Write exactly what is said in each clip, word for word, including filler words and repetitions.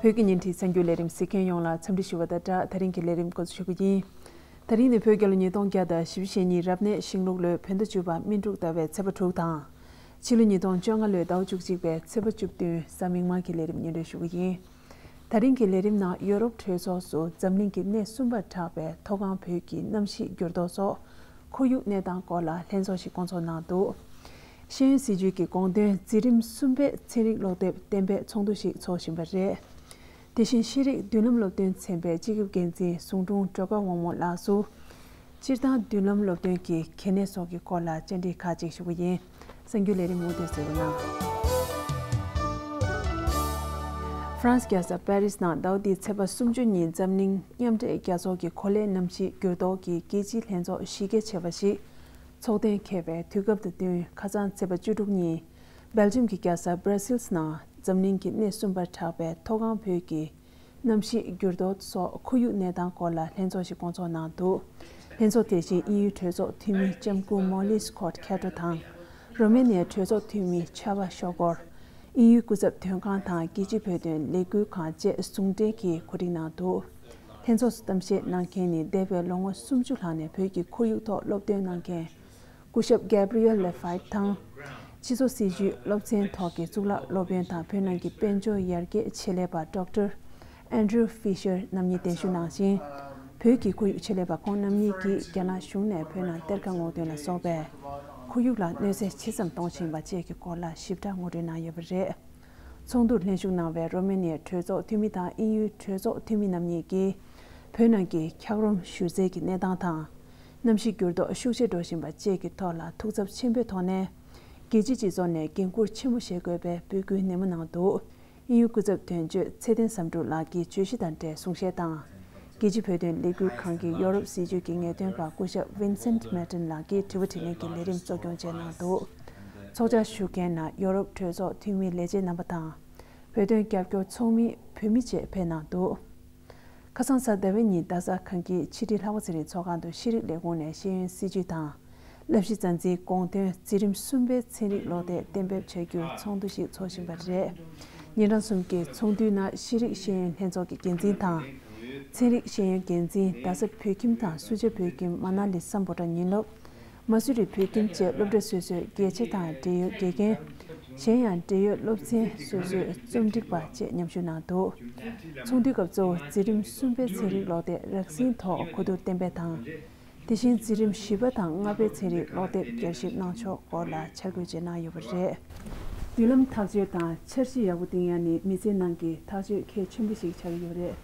བོད་ཀྱི་ཉིན་བྲིས་གསར་འགྱུར་ལས་རིམ་གཟིགས་མཁན་ཡོངས་ལ་འཚམས་འདྲི་ཞུ་བ་དང་སྦྲགས། ད་རིང་གི་ལས་རིམ་འགོ་འཛུགས་ཞུ་གི་ཡིན། ད་རིང་ནི་བོད་རྒྱལ་ལོ་ཉིས་སྟོང་བརྒྱ་དང་བཞི་བཅུ་ཞེ་གཉིས་རབ་གནས་ཤིང་ལུག་ལོའི་བོད་ཟླ་བཅུ་པ་སྨིན་དྲུག་ཟླ་བའི་ཚེས་པ་དྲུག་དང་། ཕྱི་ལོ་ཉིས་སྟོང་བཅོ་ལྔ་ལོའི་ཟླ་བ་བཅུ་གཅིག་པའི་ཚེས་པ་བཅུ་བདུན་གཟའ་མིག་དམར་གྱི་ལས་རིམ་སྙན་སྒྲོན་ཞུ་གི་ཡིན། ད་རིང་གི་ལས་རིམ་ནང་ཡོ་རོབ་གྲོས་ཚོགས་སུ་འཛམ་གླིང་གི་གནས་གསུམ་པར་གྲགས་པའི་མཐོ་སྒང་བོད་ཀྱི་གནམ་གཤིས་འགྱུར་ལྡོག་སོགས་ཁོར་ཡུག་གནས་སྟངས་སྐོར་ལ་ལྷན་ཚོགས་ཤིག་བསྐོང་ཚོགས་གནང་འདུག། ཤེས་ཡོན་སྲིད་བྱུས་ཀྱི་དགོངས་དོན་འཛིན་རིམ་གསུམ་པའི་ཚན་རིག་ཀློག་དེབ་གཏན་འབེབས་ཚོགས་འདུ་ཞིག་འཚོགས་བཞིན་པ་རེད། དེ་བཞིན་ཤེས་རིག་མདུན་ལམ་སློབ་སྟོན་ཚན་པའི་སྤྱི་ཁྱབ་འགན་འཛིན་ཟུང་དྲུང་སྒྲོལ་དཀར་དབང་མོ་ལགས་སུ། སྤྱིར་བཏང་མདུན་ལམ་སློབ་སྟོན་གྱི་གལ་གནད་སོགས་ཀྱི་སྐོར་ལ་བཅར་འདྲི་ཁག་ཅིག་ཞུ་གི་ཡིན། གསར་འགྱུར་ལས་རིམ་མུ་མཐུད་གསན་རོགས་གནང་། ཧྥ་རན་སི་རྒྱལ་ས་པེ་རིས་ནང་ཟླ་བ་འདིའི་ཚེས་པ་སུམ་ཅུ་ཉིན་འཛམ་གླིང་མཉམ་འབྲེལ་རྒྱལ་ཚོགས་ཀྱི་གོ་ལའི་གནམ་གཤིས་འགྱུར་ལྡོག་གི་རྒྱལ་སྤྱིའི་ལྷན་ཚོགས་གཞི་རྒྱ་ཆེ་བ་ཞིག་ཚོགས་གཏན་འཁེལ་བའི་དུས་སྐབས་དང་བསྟུན། ཁ་སང་ཚེས་པ་བཅུ་དྲུག་ཉིན་སྦེལ་ཇམ་གྱི་རྒྱལ་ས་སྦྲ་སིལ་ནང་འཛམ་གླིང་གི་གནས་གསུམ་པར་གྲགས་པའི་མཐོ་སྒང་བོད་ཀྱི་གནམ་གཤིས་འགྱུར་ལྡོག་སོགས་ཁོར་ཡུག་གནས་སྟངས་སྐོར་ལ་ལྷན་ཚོགས་ཤིག་བསྐོང་ཚོགས་གནང་འདུག། ལྷན་ཚོགས་དེ་བཞིན་དབྱིན་ཡུལ་གྲོས་ཚོགས་འཐུས་མི་ལྕམ་སྐུ་མོ་ལི་སི་ཁོ་ཊ་ཁེ་ཏྲོ་དང་། རོ་མེ་ནི་ཡའི་གྲོས་ཚོགས་འཐུས་མི་ཆ་བ་ཤོ་གོར། དབྱིན་ཡུལ་སྐུ་ཚབ་དོན་ཁང་དང་རྒྱལ་སྤྱིའི་བོད་དོན་ལས་འགུལ་ཁང་བཅས་ཟུང་འབྲེལ་གྱིས་གོ་སྒྲིག་གནང་འདུག། ལྷན་ཚོགས་སུ་གཏམ་བཤད་གནང་མཁན་ནི་འདས་པའི་ལོ་ངོ་སུམ་ཅུ་ལྷག་ནས་བོད་ཀྱི་ཁོར་ཡུག་ཐོག་སློབ་སྟོན་གནང་མཁན། སྐུ་ཞབས་Gabriel Lafayette དང་། སྤྱི་ཚོགས་སྲིད་བྱུས་སློབ་ཚན་ཐོག་གི་གཙུག་ལག་སློབ་དཔོན་དང་བོད་ནང་གི་དཔལ་འབྱོར་ཡར་རྒྱས་ཆེད་ལས་པ་Doctor Andrew Fisher རྣམ་གཉིས་གདན་ཞུ་གནང་ཞིང་། བོད་ཀྱི་ཁོར་ཡུག་ཆེད་ལས་པ་ཁོང་རྣམ་གཉིས་ཀྱིས་རྒྱ་ནག་གཞུང་ནས་བོད་ནང་གཏེར་ཁ་སྔོག་འདོན་ལ་སོགས་པའི་ཁོར་ཡུག་ལ་གནོད་འཚེ་ཇི་ཙམ་གཏོང་བཞིན་པ་བཅས་ཀྱི་སྐོར་ལ་ཞིབ་ཕྲ་ངོ་སྤྲོད་གནང་ཡོད་པ་རེད། ཚོགས་འདུར་ལྷན་ཞུགས་གནང་བའི་རོ་མེ་ནི་ཡའི་གྲོས་ཚོགས་འཐུས་མི་དང་དབྱིན་ཡུལ་གྲོས་ཚོགས་འཐུས་མི་རྣམ་གཉིས་ཀྱིས་བོད་ནང་གི་འཁྱགས་རོམ་བཞུར་རྩའི་གི་གནས་སྟངས་དང་། གནམ་གཤིས་འགྱུར་ལྡོག་ཤུགས་ཆེ་འགྲོ་བཞིན་པ་བཅས་ཀྱི་ཐོག་ལ་ཐུགས་འཚབ་ཆེན་པོའི་ཐོག་ནས། རྒྱལ་སྤྱིའི་སྤྱི་ཚོགས་ནས་འགན་འཁུར་ཆེན་པོ་བཞེས་དགོས་པའི་འབོད་སྐུལ་ནན་མོ་གནང་འདུག། དབྱིན་ཡུལ་སྐུ་ཚབ་དོན་གཅོད་ཚེ་བརྟན་བཟང་གྲུབ་ལགས་ཀྱིས་བརྗོད་གཞི་དང་འབྲེལ་གསུང་བཤད་དང་། རྒྱལ་སྤྱིའི་བོད་དོན་ལས་འགུལ་ཁང་གི་ཡོ་རོབ་སྲིད་བྱུས་ཀྱི་ངེས་སྟོན་པ་སྐུ་ཞབས་Vincent Merten ལགས་ཀྱིས་དྲི་བ་དྲིས་ལན་གྱི་ལས་རིམ་གཙོ་སྐྱོང་བཅས་གནང་འདུག། ཚོགས་བཅར་ཞུ་མཁན་ནང་ཡོ་རོབ་གྲོས་ཚོགས་འཐུས་མི་ལས་བྱེད་རྣམ་པ་དང་། བོད་དོན་རྒྱབ་སྐྱོར་ཚོགས་མི་བོད་མི་བཅས་ཕེབས་གནང་འདུག། ཁ་སང་གཟའ་ཟླ་བའི་ཉིན་རྡ་ས་གངས་སྐྱིད་ཕྱི་དྲིལ་ལྷ་པ་ཚེ་རིང་ཚོགས་ཁང་དུ་ཤེས་རིག་ལས་ཁུངས་ནས་ཤེས་ཡོན་སྲིད་བྱུས་དང་། བསླབ་གཞི་རྩ་འཛིན་དགོངས་དོན་འཛིན་རིམ་གསུམ་པའི་ཚན་རིག་ཀློག་དེབ་གཏན་འབེབས་བྱ་རྒྱུའི་ཚོགས་འདུ་ཞིག་འཚོགས་བཞིན་པ་རེད། ཉིན་གྲངས་གསུམ་གྱི་ཚོགས་འདུའི་ནང་ཤེས་རིག་ཤེས་ཡོན་ལྷན་ཚོགས་ཀྱི་འགན་འཛིན་དང་། ཚན་རིག་ཤེས་ཡོན་འགན་འཛིན་རྡ་ས་བོད་ཁྱིམ་དང་སུ་ཇཱ་བོད་ཁྱིམ་མ་ན་ལི་སམ་བྷོ་ཊ་ཉིན་སློབ། མ་སུ་རི་བོད་ཁྱིམ་བཅས་སློབ་གྲྭ་སོ་སོའི་དགེ་ཆེ་དང་འབྲེལ་ཡོད་དགེ་རྒན། གཞན་ཡང་འབྲེལ་ཡོད་སློབ་ཚན་སོ་སོའི་རྩོམ་སྒྲིག་པ་བཅས་མཉམ་ཞུགས་གནང་འདུག། ཚོགས་འདུའི་སྐབས་གཙོ་བོ་འཛིན་རིམ་གསུམ་པའི་ཚན་རིག་ཀློག་དེབ་རགས་ཟིན་ཐོག་གོ་བསྡུར་གཏན་འབེབས་དང་། དེ་བཞིན་འཛིན་རིམ་བཞི་པ་དང་ལྔ་པའི་ཚན་རིག་ཀློག་དེབ་བསྐྱར་ཞིབ་གནང་ཕྱོགས་སྐོར་ལ་འཆར་འགོད་བཅས་གནང་ཡོད་པ་རེད། མདུན་ལམ་ཐག་གཅོད་དང་འཆར་གཞི་ཡག་པོ་བཏིང་ཡ་ནི་མི་ཚེའི་ནང་གི་ཐག་གཅོད་གལ་ཆེན་པོ་ཞིག་ཆགས་ཀྱི་ཡོད་རེད།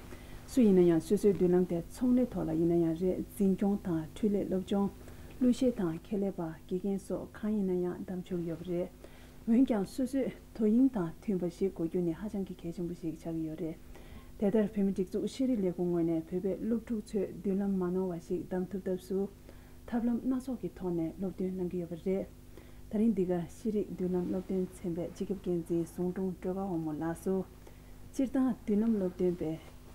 སུ་ཡིན་ན་ཡང་སོ་སོའི་མདུན་ལམ་དེ་ཚོང་ལས་ཐོག་ལ་ཡིན་ན་ཡང་རེད། འཛིན་སྐྱོང་དང་འཕྲུལ་ལས་སློབ་སྦྱོང་། གླུ་གཞས་དང་ཁྱད་ལས་པ་དགེ་རྒན་སོགས་གང་ཡིན་ན་ཡང་གདམ་ཆོག་ཡོད་པ་རེད། འོན་ཀྱང་སོ་སོའི་དོ་དབྱིངས་དང་མཐུན་པ་ཞིག་དགོས་རྒྱུ་ནི་ཧ་ཅང་གི་གལ་ཆེན་པོ་ཞིག་ཆགས་ཀྱི་ཡོད་རེད། དེ་ལྟར་བོད་མིའི་སྒྲིག་འཛུགས་ཤེས་རིག་ལས་ཁུངས་ངོས་ནས་བོད་པའི་སློབ་ཕྲུག་ཚོའི་མདུན་ལམ་མ་ནོར་བ་ཞིག་གདམ་ཐུབ་ཐབས་སུ། ཐབས་ལམ་སྣ་ཚོགས་ཀྱི་ཐོག་ནས་སློབ་སྟོན་གནང་གི་ཡོད་པ་རེད། ད་རིང་འདི་གར་ཤེས་རིག་མདུན་ལམ་སློབ་སྟོན་ཚན་པའི་སྤྱི་ཁྱབ་འགན་འཛིན་ཟུང་དྲུང་སྒྲོལ་དཀར་དབང་མོ་ལགས་སུ། སྤྱིར་བཏང་མདུན་ལམ་སློབ་སྟོན་པའི་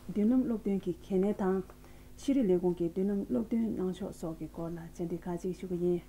མདུན་ལམ་སློབ་སྟོན་གྱི་གལ་གནད་དང་། ཤེས་རིག་ལས་ཁུངས་ཀྱི་མདུན་ལམ་སློབ་སྟོན་གནང་ཕྱོགས་སོགས་ཀྱི་སྐོར་ལ་བཅར་འདྲི་ཁག་ཅིག་ཞུ་གི་ཡིན།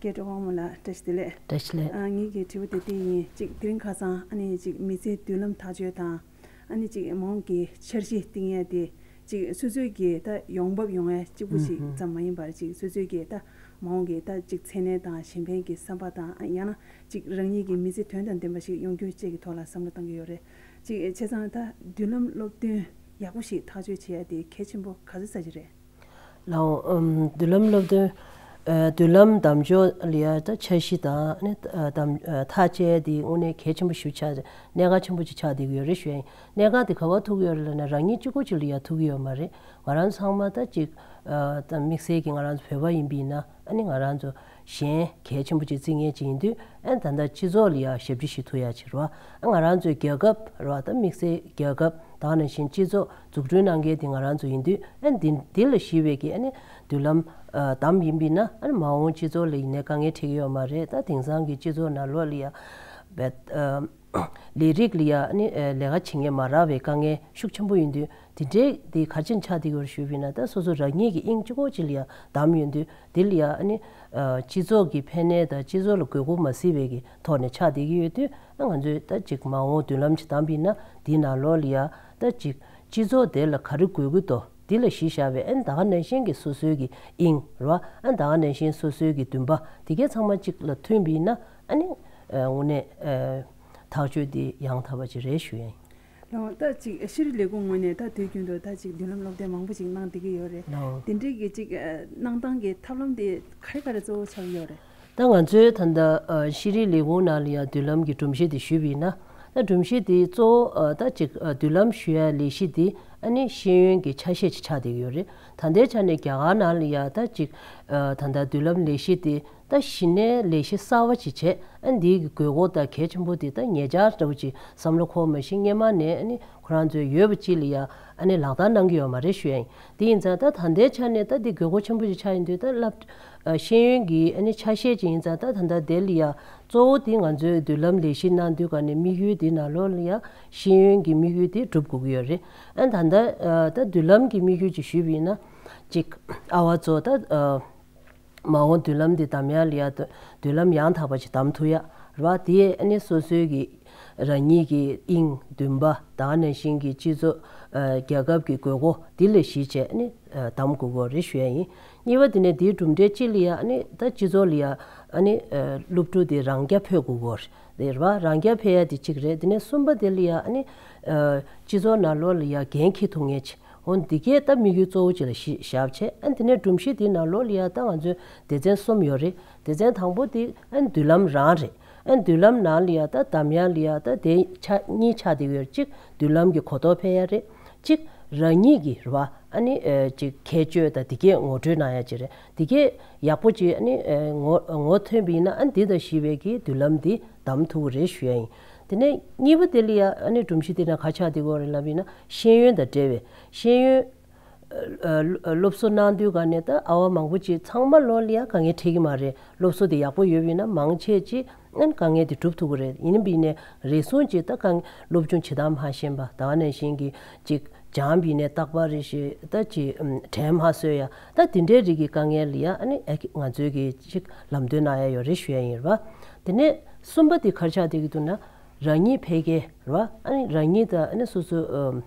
རྒན་སྒྲོལ་དཀར་དབང་མོ་ལགས་བཀྲ་ཤིས་བདེ་ལེགས། བཀྲ་ཤིས་བདེ་ལེགས། ཨ་ངེད་ཀྱི་དྲི་བ་དེ་འདི་ཡིན། གཅིག་དེ་རིང་ཁ་སང་ཨ་ནི་གཅིག་མི་ཚེའི་མདུན་ལམ་ཐག་གཅོད་དང་། ཨ་ནི་གཅིག་མ་འོངས་ཀྱི་འཆར་གཞི་བཏིང་ཡས་དེ་གཅིག་སོ་སོའི་གི་ད་ཡོང་འབབ་ཡོང་ཡས་གཅིག་པུ་ཞིག་ཙམ་མ་ཡིན་པར་གཅིག་སོ་སོའི་གི་ད་མ་འོངས་ཀྱི་ད་གཅིག་མཚན་གནས་དང་གཞན་ཕན་གྱི་བསམ་པ་དང་། ཨ་ཡང་ན་གཅིག་རང་ཉིད་ཀྱི་མི་ཚེ་དོན་དང་ལྡན་པ་ཞིག་ཡོང་རྒྱུ་བཅས་ཀྱི་ཐོག་ལ་བསམ་བློ་བཏང་གི་ཡོད་རེད། གཅིག་བྱས་ཙང་ད་མདུན་ལམ་སློབ་སྟོན་ཡག་པོ་ཞིག་ཐག་གཅོད་བྱེད་ཡ་དེ་གལ་ཆེན་པོ་ག་ཚོད་ཙམ་ཞིག་རེད། ལའོ། ཨམ། མདུན་ལམ་སློབ་སྟོན། ཨ། མདུན་ལམ་གདམ་ཕྱོགས་ལ་ཡ་ད་འཆར་གཞི་དང་ནི། ཨ། གདམ། ཨ། ཐག་བཅད་དེ་དངོས་གནས་གལ་ཆེན་པོ་ཞིག་ཆགས། གནད་འགག་ཆེན་པོ་ཅིག་ཆགས་བསྡད་ཀྱི་ཡོད་རེད་ཞུ་ཡ་ཡིན། གནད་འགག་དེ་ག་པར་ཐུག་གི་ཡོད་རེད་ལབ་ན་རང་ཉིད་གཅིག་པོ་ཅིག་ལ་ཡ་ཐུག་གི་ཡོད་མ་རེད། ང་རང་ཚང་མ་ད་ཅིག་ཨ། ད་དམིགས་བསལ་གྱི་ང་རང་ཚོ་བོད་པ་ཡིན་པ་ཡིན་ན། ཨ་ནི་ང་རང་ཚོ་གཞན་གལ་ཆེན་པོ་ཅིག་བརྩི་མཁན་ཅིག་ཡིན་དུས། ཨ། ད་ལྟ་སྤྱི་ཚོགས་ལ་ཡ་ཞབས་ཕྱི་ཞིག་ཐུབ་ཡ་ཅིག་རེད་བ། ཨ། ང་རང་ཚོའི་རྒྱལ་ཁབ་རེད་བ། ད་དམིགས་བསལ་རྒྱལ་ཁབ་དེ་ནང་བཞིན་སྤྱི་ཚོགས་འཛུགས་སྐྲུན་གནང་མཁན་དེ་ང་རང་ཚོ་ཡིན་དུས། ཨ། འདི་འདི་ལ་གཞི་བའི་གི་ཨ་ནི་མདུན་ལམ་ཨ། བདམས་ཡིན་པ་ཡིན་ན། ཨ་ནི་མ་འོངས་སྤྱི་ཚོགས་ལ་ཡིན་ནའི་དཀའ་ངལ་འཕྲད་ཀྱི་ཡོད་མ་རེད། ད་དེང་སང་གི་སྤྱི་ཚོགས་ནང་ལོགས་ལ་ཡ་བེད་ཨ། ལས་རིགས་ལ་ཡ་ཨ་ནི་ཨ། ལས་ཀ་བྱེད་མཁན་མ་རག་པའི་དཀའ་ངལ་ཤུགས་ཆེན་པོ་ཡིན་དུས། དེ་འདྲའི་དེ་ག་རེ་བྱས་ནས་ཆགས་བསྡད་ཀྱི་ཡོད་རེད་ཞུས་པ་ཡིན་ན། ད་སོ་སོ་རང་ཉིད་ཀྱི་དབྱིངས་གཅིག་པོ་ཅིག་ལ་ཡ་བདམས་ཡོང་དུས། དེ་ལ་ཡ་ཨ་ནི་ཨ། སྤྱི་ཚོགས་ཀྱི་ཕན་གནས་དང་སྤྱི་ཚོགས་ལ་དགོས་མཁོ་མ་གཟིགས་པའི་གི་ཐོག་ནས་ཆགས་བསྡད་ཀྱི་ཡོད་དུས། ཨ། ང་ཚོས་ད་ཅིག་མ་འོངས་མདུན་ལམ་ཅིག་བདམས་པ་ཡིན་ན། དེའི་ནང་ལོགས་ལ་ཡ་ ད་ཅིག་སྤྱི་ཚོགས་དེ་ལ་ག་རེ་དགོས་ཀྱི་འདུག་འདི་ལ་གཞི་བཞག་པའི་ཨ་ནི་ད་ག་ནང་བཞིན་གྱི་སོ་སོའི་གི་དབྱིངས་རེད་བ། ཨ་ནི་ད་ག་ནང་བཞིན་སོ་སོའི་གི་འདུན་པ་དེ་གའི་ཚང་མ་གཅིག་ལ་མཐུན་པ་ཡིན་ན་ཨ་ནི་དངོས་གནས་ཐག་གཅོད་འདི་ཡང་དག་པ་ཅིག་རེད་ཞུ་ཡ་ཡིན། ལགས། ད་ཅིག་ཤེས་རིག་ལས་ཁུངས་ངོས་ནས་ད་དུས་རྒྱུན་དུ་ད་ཅིག་མདུན་ལམ་སློབ་སྟོན་མང་པོ་ཅིག་གནང་བསྡད་ཀྱི་ཡོད་རེད། ལགས། དེ་འདྲའི་གི་ཅིག་གནང་སྟངས་ཀྱི་ཐབས་ལམ་དེ་ག་རེ་ག་རེ་གཙོ་བོ་ཆགས་ཀྱི་ཡོད་རེད། ད་ང་ཚོའི་ད་ལྟ་ཤེས་རིག་ལས་ཁུངས་ནང་ལ་ཡང་མདུན་ལམ་གྱི་སྒྲོམ་གཞི་དེ་ཞུས་པ་ཡིན་ན། ད་སྒྲོམ་གཞི་དེ་གཙོ་བོ་ད་ཅིག་མདུན་ལམ་ཞུ་ཡ་ལས་གཞི་དེ་ཨ་ནི་ཤེས་ཡོན་གྱི་ཆ་ཤས་ཅིག་ཆགས་བསྡད་ཀྱི་ཡོད་རེད། ད་ལྟའི་ཆ་ནས་རྒྱ་གར་ནང་ལ་ཡང་ད་ཅིག་ད་ལྟ་མདུན་ལམ་ལས་གཞི་དེ་ད་གཞི་ནས་ལས་གཞི་གསར་བ་ཅིག་བྱས། ཨ་ནི་འདིའི་གི་དགོས་མཁོ་དང་གལ་ཆེན་པོ་དེ་ད་ཉེ་ཆར་འདྲ་བོ་ཅིག་བསམ་བློ་འཁོར་མ་གཞི་སྔོན་མ་ནས་ཨ་ནི་ཁོ་རང་ཚོས་ཡོད་པ་ཅིག་ལ་ཡ་ཨ་ནི་ལག་བསྟར་གནང་གི་ཡོད་མ་རེད་ཞུ་ཡ་ཡིན། དེ་ཡིན་ཙང་ད་ད་ལྟའི་ཆ་ནས་ད་འདི་དགོས་མཁོ་ཆེན་པོ་ཅིག་ཆགས་ཡིན་དུས་ད་བསླབ་ཤེས་ཡོན་གྱི་ཨ་ནི་ཆ་ཤས་ཅིག་ཡིན་ཙང་ད་ད་ལྟ་དེ་ལ་ཡ་གཙོ་བོ་དེ་ང་ཚོའི་མདུན་ལམ་ལས་གཞི་གནང་དུས་ག་ནས་དམིགས་ཡུལ་དེ་ནང་ལོགས་ལ་ཡ་ཤེས་ཡོན་གྱི་དམིགས་ཡུལ་དེ་སྒྲུབ་དགོས་ཀྱི་ཡོད་རེད། ཨ་ད་ལྟ་ད་མདུན་ལམ་གྱི་དམིགས་ཡུལ་ཅིག་ཞུས་པ་ཡིན་ན་ཅིག་ཨ་བ་ཚོ་ད། མ་འོངས་མདུན་ལམ་འདི་གདམ་ཡ་ལ་ཡ། མདུན་ལམ་ཡང་དག་པ་ཅིག་གདམ་ཐུབ་ཡ་རེད་བ། དེ་ཨ་ནི་སོ་སོའི་གི་རང་ཉིད་ཀྱི་དབྱིངས་འདུན་པ་ད་ག་ནང་བཞིན་གྱི་སྤྱི་ཚོགས་རྒྱལ་ཁབ་ཀྱི་དགོས་མཁོ་འདི་ལ་གཞི་བྱས་ཨ་ནི་གདམ་དགོས་ཀྱི་རེད་ཞུ་ཡ་ཡིན། གཉིས་པ་དེ་ནས་དེའི་གྲུབ་འབྲས་གཅིག་ལ་ཡ་ཨ་ནི་ད་སྤྱི་ཚོགས་ལ་ཡ་ཨ་ནི་སློབ་ཕྲུག་དེ་རང་རྐྱ་འཕེར་དགོས་ཀྱི་རེད་བ། རང་རྐྱ་འཕེར་ཡ་དེ་གཅིག་རེད། དེ་ནས་གསུམ་པ་དེ་ལ་ཡ་ཨ་ནི་སྤྱི་ཚོགས་ནང་ལོགས་ལ་ཡ་འགན་འཁྱེར་ཐུབ་མཁན་ཅིག་འོ་འདི་གས་ད་དམིགས་ཡུལ་གཙོ་བོ་ཅིག་ལ་གཞི་བཞག་བྱས། ཨ་འདི་ནས་སྒྲོམ་གཞི་འདིའི་ནང་ལོགས་ལ་ཡ་ད་ང་ཚོའི་སྡེ་ཚན་གསུམ་ཡོད་རེད། སྡེ་ཚན་དང་པོ་འདི་ཨ་མདུན་ལམ་རང་རེད། ཨ་མདུན་ལམ་ནང་ལ་ཡ་ད་གདམ་ཡ་ལ་ཡ་ད་དེ་ཆ་གཉིས་ཆགས་བསྡད་ཡོད་རེད། གཅིག་མདུན་ལམ་གྱི་གོ་རྟོགས་འཕེལ་ཡ་རེད། གཅིག་རང་ཉིད་ཀྱི་རེད་བ། ཨ་ནི་ཨ་གཅིག་ཁྱད་ཆོས་དང་འདི་གས་ངོ་སྤྲོད་གནང་ཡ་ཅིག་རེད། འདི་གས་ཡག་པོ་ཅིག་ཨ་ནི་ཨ་ངོ་ངོ་ཐོན་པ་ཡིན་ན་ཨ་འདི་དང་བཞི་པའི་གི་མདུན་ལམ་འདི་གདམ་ཐུབ་ཀྱི་རེད་ཞུ་ཡ་ཡིན། དེ་ནས་གཉིས་པ་དེ་ལ་ཡ་ཨ་ནི་སྒྲོམ་གཞི་དེ་ན་ག་ཆགས་བསྡད་ཀྱི་ཡོད་རེད་ལབ་ཡིན་ན་ཤེས་ཡོན་དང་འབྲེལ་བའི་ཤེས་ཡོན་ཨ་སློབ་གསོ་གནང་དུས་ག་ནས་ད་ཨ་བ་མང་པོ་ཅིག་ཚང་མ་ལོ་ལ་ཡ་དཀའ་ངལ་འཕྲད་ཀྱི་མ་རེད། སློབ་གསོ་དེ་ཡག་པོ་ཡོད་པ་ཡིན་ན་མང་ཆེ་ཅིག་ཨ་ནི་དཀའ་ངལ་དེ་འགྲུབ་ཐུབ་ཀྱི་རེད། ཡིན་པ་ཡིན་ནའི་རེ་ཟུང་ཅིག་ད་དཀའ་ངལ་སློབ་སྦྱོང་བྱེད་སྟངས་མ་ཤེས་པ་ད་ག་ནང་བཞིན་གྱི་ཅིག་སྦྱངས་པ་ཡིན་ནའི་རྟག་པར་རེ་ཞིག་ད་ཅིག་དྲན་མ་སོས་ཡ་ད་དེ་འདྲའི་རིགས་ཀྱི་དཀའ་ངལ་ལ་ཡ་ཨ་ནི་ཨ་ང་ཚོའི་གི་ཅིག་ལམ་སྟོན་གནང་ཡ་ཡོད་རེད་ཞུ་ཡ་ཡིན་རེད་བ། དེ་ནས་གསུམ་པ་དེ་ག་རེ་ཆགས་བསྡད་ཀྱི་འདུག་ན་རང་ཉིད་འཕེལ་རྒྱས་རེད་བ། ཨ་ནི་རང་ཉིད་ད་ཨ་ནི་སོ་སོ་ཨམ།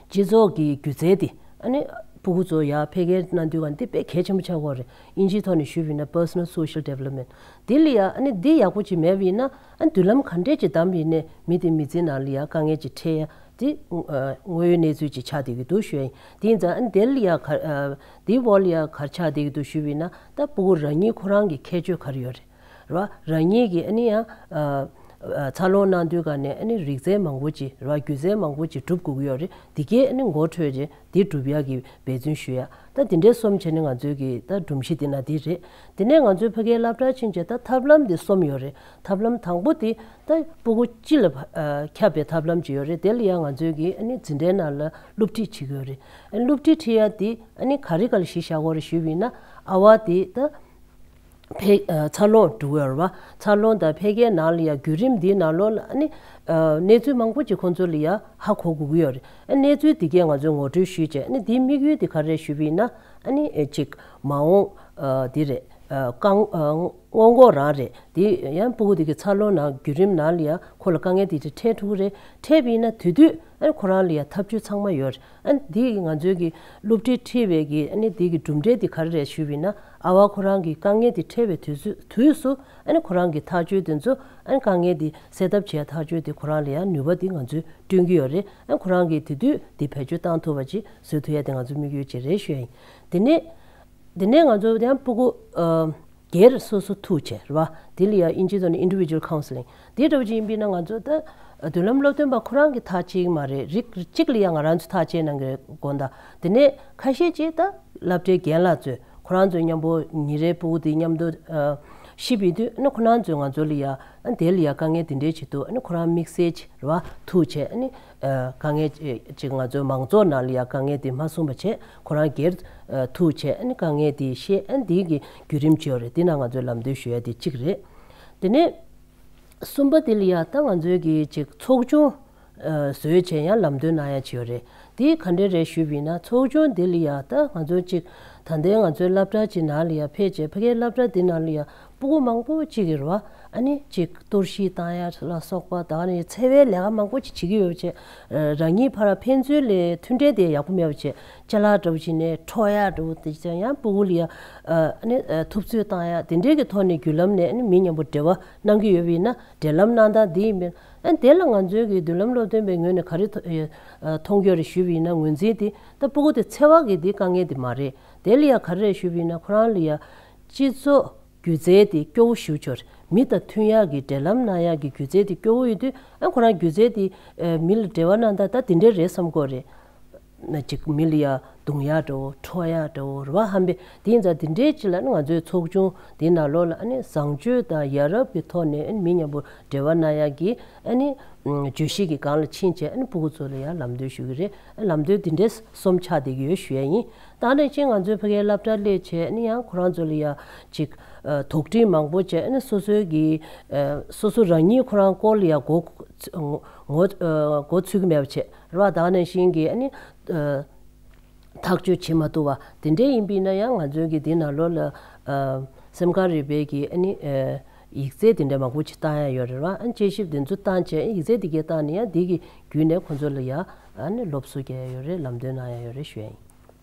སྤྱི་ཚོགས་ཀྱི་སྒྱུ་རྩལ་དེ་ཨ་ནི་སྤུ་གུ་ཚོ་ཡར་འཕེལ་རྒྱས་གནང་དུས་ག་འདི་དཔེ་གལ་ཆེན་པོ་ཆགས་ཀྱི་ཡོད་རེད། དབྱིན་ཇིའི་ཐོག་ནས་ཞུས་པ་ཡིན་ན་personal social development། འདི་ལ་ཡ་ཨ་ནི་འདི་ཡག་པོ་ཅིག་མེད་པ་ཡིན་ན་ཨ་ནི་མདུན་ལམ་ག་འདྲས་ཅིག་བདམས་པ་ཡིན་ནའི་མི་དེ་མི་ཚེ་ནང་ལ་ཡ་དཀའ་ངལ་ཅིག་འཕྲད་ཡ་འདི་དངོས་ཡོད་གནས་ཚུལ་ཅིག་ཆགས་བསྡད་ཀྱི་འདུག་ཞུ་ཡ་ཡིན། དེ་ཡིན་ཙང་ཨ་ནི་དེ་ལ་ཡ་ག་འདིའི་འོག་ལ་ཡ་ག་རེ་ཆགས་བསྡད་ཀྱི་འདུག་ཞུས་པ་ཡིན་ན་ད་སྤུ་གུ་རང་ཉིད་ཁོ་རང་གི་ཁྱད་ཆོས་ག་རེ་ཡོད་རེད། རེད་བ། རང་ཉིད་ཀྱིས་ཨ་ནི་ཡང་འཚར་ལོངས་གནང་དུས་ག་ནས་ཨ་ནི་རིག་རྩལ་མང་པོ་ཅིག་རེད་བ། སྒྱུ་རྩལ་མང་པོ་ཅིག་སྒྲུབ་དགོས་ཀྱི་ཡོད་རེད། འདི་གས་ཨ་ནི་ངོ་འཕྲོད་རྗེས་འདི་སྒྲུབ་ཡག་གི་འབད་བརྩོན་ཞུ་ཡ། ད་འདི་འདྲའི་གསུམ་བྱས་ནས་ང་ཚོའི་གི་ད་སྒྲོམ་གཞི་འདི་ན་འདི་རེད། དེ་ནས་ང་ཚོའི་ཕ་གིའི་སློབ་གྲྭར་ཕྱིན་རྗེས་ད་ཐབས་ལམ་འདི་གསུམ་ཡོད་རེད། ཐབས་ལམ་དང་པོ་འདི་ད་སྤུ་གུ་སྤྱི་ལ་ཁྱབ་པའི་ཐབས་ལམ་ཅིག་ཡོད་རེད། དེ་ལ་ཡང་ང་ཚོའི་གི་ཨ་ནི་འཛིན་གྲྭའི་ནང་ལ་སློབ་ཁྲིད་བྱེད་ཀྱི་ཡོད་རེད། ཨ་ནི་སློབ་ཁྲིད་ཁྲིད་ཡ་འདི་ཨ་ནི་ག་རེ་ག་ལ་གཞི་བཞག་དགོས་རེད་ཞུས་པ་ཡིན་ན་ཨ་བ་འདི་ད། འཕེལ་འཚར་ལོངས་འགྲོ་གི་ཡོད་རེད་བ། འཚར་ལོངས་དང་འཕེལ་རྒྱས་ནང་ལ་ཡང་བརྒྱུད་རིམ་འདིའི་ནང་ལོགས་ལ་ཨ་ནི་གནས་ཚུལ་མང་པོ་ཅིག་ཁོང་ཚོ་ལ་ཡང་ཧ་གོ་དགོས་ཀྱི་ཡོད་རེད། ཨ་གནས་ཚུལ་འདི་གས་ང་ཚོས་ངོ་སྤྲོད་ཞུས་བྱས་ཨ་ནི་འདིའི་དམིགས་ཡུལ་འདི་ག་རེ་རེད་ཞུས་པ་ཡིན་ན་ཨ་ནི་ཅིག་མ་འོངས་འདི་རེད། རྐང་སྔོན་འགོག་རང་རེད། འདི་ཡང་སྤུ་གུ་འདི་གི་འཚར་ལོངས་ནང་བརྒྱུད་རིམ་ནང་ལ་ཡང་ཁོ་ལ་དཀའ་ངལ་འདི་འདྲ་འཕྲད་ཐུབ་ཀྱི་རེད། འཕྲད་པ་ཡིན་ན་དེ་དུས་ཨ་ནི་ཁོ་རང་ལ་ཡང་ཐབས་ཇུས་ཚང་མ་ཡོད་རེད། ཨ་ནི་འདི་ང་ཚོའི་གི་སློབ་ཁྲིད་ཁྲིད་པའི་གི་ཨ་ནི་འདི་གི་གྲུབ་འབྲས་འདི་ག་རེ་རེད་ཞུས་པ་ཡིན་ན་ཨ་བ་ཁོ་རང་གི་དཀའ་ངལ་འདི་འཕྲད་པའི་དུས་ཚོད་དུས་སུ་ཨ་ནི་ཁོ་རང་གི་ཐག་གཅོད་དེ་ཚོ་ཨ་ནི་དཀའ་ངལ་འདི་སེལ་ཐབས་བྱེད་ཐག་གཅོད་དེ་ཁོ་རང་ལ་ཡང་ནུས་པ་འདི་ང་ཚོས་བསྐྲུན་གྱི་ཡོད་རེད། ཨ་ནི་ཁོ་རང་གི་དེ་དུས་འདི་བེད་སྤྱོད་བཏང་ཐུབ་པ་ཅིག་བཟོ་ཐུབ་ཡ་དེ་ང་ཚོའི་དམིགས་ཡུལ་ཅིག་རེད་ཞུ་ཡ་ཡིན། དེ་ནས་དེ་ནས་ང་ཚོ་ཡང་སྤུ་གུ་ཨ། སྒེར་སོ་སོ་ཐུག་བྱས་རེད་བ། དེ་ལ་ཡང་དབྱིན་ཇིའི་ཐོག་ནས་individual counselling། དེ་འདྲ་བོ་ཅིག་ཡིན་པས་ན་ང་ཚོ་ད་མདུན་ལམ་སློབ་སྟོན་པ་ཁོ་རང་གིས་ཐག་བཅད་ཀྱི་མ་རེད། རིགས་གཅིག་ལ་ཡང་ང་རང་ཚོ་ཐག་བཅད་གནང་གི་རེད་དགོངས་དག་དེ་ནས་ཁ་ཤས་ཅིག་ད་སློབ་གྲྭའི་རྒན་ལགས་ཚོས་ཁོ་རང་ཚོའི་མཉམ་པོ་ཉིན་རེའི་སྤུ་གུ་དེ་མཉམ་དུ་ཨ་གཤིབ་ཡོད་དུས་ཨ་ནི་ཁོ་རང་ཚོས་ང་ཚོ་ལ་ཡང་ཨ་དེ་ལ་ཡང་དཀའ་ངལ་དེ་འདྲས་ཅིག་འདུག་ཨ་ནི་ཁོ་རང་དམིགས་བསལ་ཅིག་རེད་བ་ཐུག་བྱས་ཨ་ནི། དཀའ་ངལ་ཅིག་ང་ཚོའི་མང་ཚོགས་ནང་ལ་ཡང་དཀའ་ངལ་དེ་མ་གསུངས་པ་བྱས་ཁོ་རང་སྒེར་ཐུག་བྱས་ཨ་ནི་དཀའ་ངལ་དེ་བཤད་ཨ་ནི་དེའི་གི་བརྒྱུད་རིམ་ཅིག་ཡོད་རེད། དེ་ན་ང་ཚོས་ལམ་སྟོན་ཞུ་ཡ་དེ་གཅིག་རེད། དེ་ནས་གསུམ་པ་དེ་ལ་ཡང་ད་ང་ཚོའི་གི་ཅིག་ཚོགས་ཆུང་བཟོས་བྱས་ཡང་ལམ་སྟོན་གནང་ཡ་ཅིག་ཡོད་རེད། དེ་ག་འདྲ་རེད་ཞུས་པ་ཡིན་ན་ཚོགས་ཆུང་དེ་ལ་ཡང་ད་ང་ཚོ་ཅིག་ད་ལྟའི་ང་ཚོའི་སློབ་གྲྭ་ཅིག་ནང་ལ་ཡང་ཕེབས་བྱས་ཕ་གིའི་སློབ་གྲྭ་དེ་ནང་ལ་ཡང་། སྤུ་གུ་མང་པོ་ཅིག་ཡོད་རེད་བ། ཨ་ནི་ཅིག་གཏོར་བཤིག་བཏང་ཡ་ལ་སོགས་པ་ད་ནི་འཚེ་བའི་ལས་ཀ་མང་པོ་ཅིག་བྱེད་ཀྱི་ཡོད་བྱས། རང་ཉིད་ཕར་ཕན་ཚུན་ལས་མཐུན་འབྲེལ་དེ་ཡག་པོ་མེད་པ་བྱས། ཅ་ལག་འདྲ་བོ་བྱས་ནས་འཕྲོག་ཡ་འདྲ་བོ་དེ་བྱས་ཡང་སྤུ་གུ་ལ་ཡ་ཨ་ནི་ཐུབ་ཚོད་བཏང་ཡ་དེ་འདྲའི་གི་ཐོག་ནས་བརྒྱུད་ལམ་ནས་ཨ་ནི་མི་མཉམ་པོ་འབྲེལ་བ་གནང་གི་ཡོད་པ་ཡིན་ན་འབྲེལ་ལམ་གནང་སྟངས་དེ་ཡིན་པས། ཨ་ནི་དེ་ལ་ང་ཚོའི་གི་མདུན་ལམ་སློབ་སྟོན་པའི་ངོས་ནས་ག་རེ་མཐོང་གི་ཡོད་རེད་ཞུས་པ་ཡིན་ན། ངོས་འཛིན་དེ་ད་སྤུ་གུ་དེ་འཚེ་བ་གི་དེ་དཀའ་ངལ་དེ་མ་རེད། དེ་ལ་ཡ་ག་རེ་རེད་ཞུས་པ་ཡིན་ན། ཁོ་རང་ལ་ཡ་སྤྱི་ཚོགས་སྒྱུ་རྩལ་དེ་སྐྱོ་བོ་ཞེ་པོ་ཅིག་རེད། མི་དང་མཐུན་ཡག་གི་འབྲེལ་ལམ་གནང་ཡག་གི་སྒྱུ་རྩལ་དེ་སྐྱོ་བོ་ཡོད་དུས། ཨ་ཁོ་རང་སྒྱུ་རྩལ་དེ་མི་ལ་འབྲེལ་བ་གནང་སྟངས་ད་དེ་འདྲ་རེད་བསམ་གྱི་ཡོད་རེད། ན་ཅིག་མི་ལ་ཡ་རྡུང་ཡག་འདྲ་བོ་འཕྲོག་ཡག་འདྲ་བོ་རེད་བ། ཧམ་པས་དེ་ཡིན་ཙང་དེ་འདྲའི་ཅིག་ལ་ནི་ང་ཚོའི་ཚོགས་ཆུང་དེའི་ནང་ལོགས་ལ་ཨ་ནི་བཟང་སྤྱོད་དང་ཡ་རབས་ཀྱི་ཐོག་ནས་ཨ་ནི་མི་མཉམ་པོ་འབྲེལ་བ་གནང་ཡག་གི་ཨ་ནི་བརྗོད་གཞི་གི་སྒང་ལ་ཕྱིན་བྱས། ཨ་ནི་སྤུ་གུ་ཚོ་ལ་ཡང་ལམ་སྟོན་ཞུ་གི་རེད། ཨ་ལམ་སྟོན་དེ་འདྲའི་གསུམ་ཆགས་བསྡད་ཀྱི་ཡོད་ཞུ་ཡ་ཡིན། ད་ནང་བཞིན་ང་ཚོའི་ཕ་གིའི་སློབ་གྲྭ་སླེབས་བྱས་ཨ་ནི་ཡང་ཁོ་རང་ཚོ་ལ་ཡ་ཅིག་དོགས་འདྲི་མང་པོ་བྱས། ཨ་ནི་སོ་སོའི་གི་སོ་སོ་རང་ཉིད་ཁོ་རང་སྐོར་ལ་ཡ་མགོ་ངོ་མགོ་ཚོད་ཀྱི་མེད་པ་བྱས་རེད་བ། ད་ནང་བཞིན་གི་ཨ་ནི། ཐག་གཅོད་བྱེད་མ་ཐུབ་པ་དེ་འདྲ་ཡིན་པ་ཡིན་ན་ཡང་ང་ཚོའི་གི་འདི་ནང་ལོགས་ལ་ཨ་སེམས་ཁམས་རིག་པའི་གི་ཨ་ནི་ཨ་ཡིག་ཚད་དེ་འདྲ་མང་པོ་ཅིག་བཏང་ཡ་ཡོད་རེད་བ། ཨ་དཔྱད་ཞིབ་དེ་ཚོ་བཏང་བྱས་ཡིག་ཚད་དེ་གས་བཏང་ནས་ཡང་འདི་གི་བརྒྱུད་ནས་ཁོང་ཚོ་ལ་ཡ་ཨ་ནི་སློབ་གསོ་རྒྱག་ཡ་ཡོད་རེད། ལམ་སྟོན་གནང་ཡ་ཡོད་རེད་ཞུ་ཡ་ཡིན།